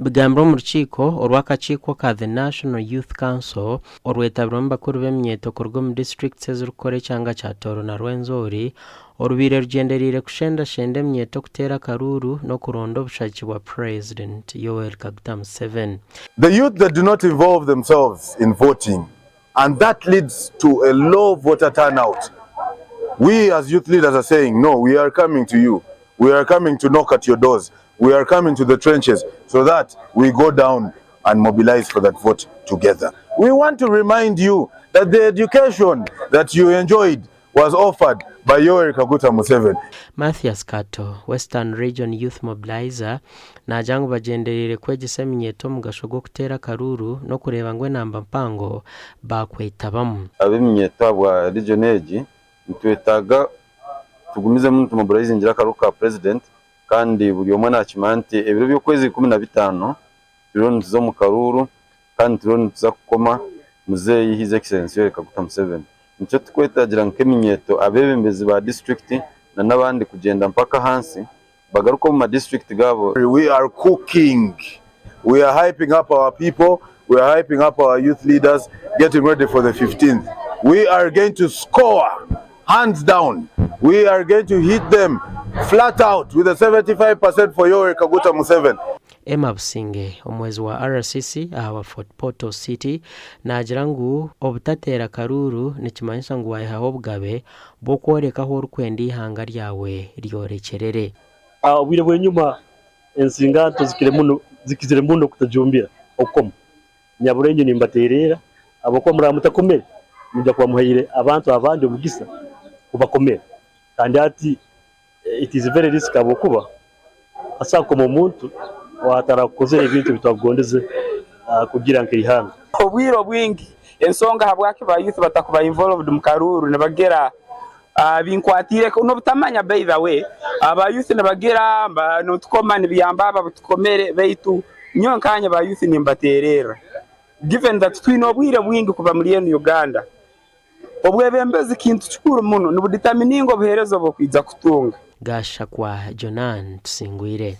Bigambirwe omu rukiiko orw'akakiiko ka The National Youth Council orwetabirwemu bakuru b'eminyeeto kuruga omu disiturikiti ezirikukora ekyanga kya Tooro na Rwenzori orubaire rugyendereire kushendashenda eminyeeto kuteera akaruuru n'okuronda obushagiki bwa Purezidenti Yoweri Kaguta Museveni. The youth that do not involve themselves in voting and that leads to a low voter turnout. We as youth leaders are saying no, we are coming to you, we are coming to knock at your doors, we are coming to the trenches so that we go down and mobilize for that vote together. We want to remind you that the education that you enjoyed was offered by Yoweri Kaguta Museveni. Mathias Kato, Western Region Youth Mobiliser, naagira ngu bagyendereire kwegyesa eminyeeto omugasho gw'okuteera akaruuru n'okureeba ngu enamba mpango baakwetabamu. Ab'eminyeeto ahabwa region egi nitwetaaga tugumizemu nitumobilizingira akaruuru ka president kandi buri omwe nakimanya nti ebiro by'okwezi 15 turiyo nituza omu karuuru kandi turiyo nituza kukoma muzeeyi His Excellency Yoweri Kaguta Museveni. Nikyo turikwetaagira nk'eminyeeto abeebembezi ba disiturikiti na n'abandi kugyenda mpaka ahansi bagaruke omu madisiturikiti gaabo. We are cooking, we are hyping up our people, we are hyping up our youth leaders getting ready for the 15th. We are going to score hands down, we are going to hit them flat out with a 75% for Yoweri Kaguta Museveni. Emma Businge, omuhwezi wa RCC ahabwa Fort Portal City naagira ngu obutateera karuuru nikimanyisa ngu wayehaho obugabe bw'okworeka ahu orikwenda eihanga ryawe ryorekyerere. Obwire bw'enyuma ensinganto zikizire muno kutajumbira okukoma. Nyabura inywe nimbateererra, habwokuba muraaba mutakomere, nimwija kuba muhaire abantu abandi omugisa kubakomera. Kandi hati it is very risky habwokuba asobola kukoma omuntu ow'atarakukozere ebintu ebi twakugondeze kugira nk'eihanga. Obwire obwingi ensonga habwaki ba youth batakuba involved mu karuuru nibagira binkwatiire n'obutamanya by the way aba youth nibagira nitukoma nibiyamba abo abutukomere baitu nyowe nkanye ba youth nimbatererra given that twine obwire bwingi kuba muri enu Uganda obwebembezi kintu kikuru muno nibuditamininga obuhereza obwokwija kutunga. Gashakwa Jonan Tusingwire.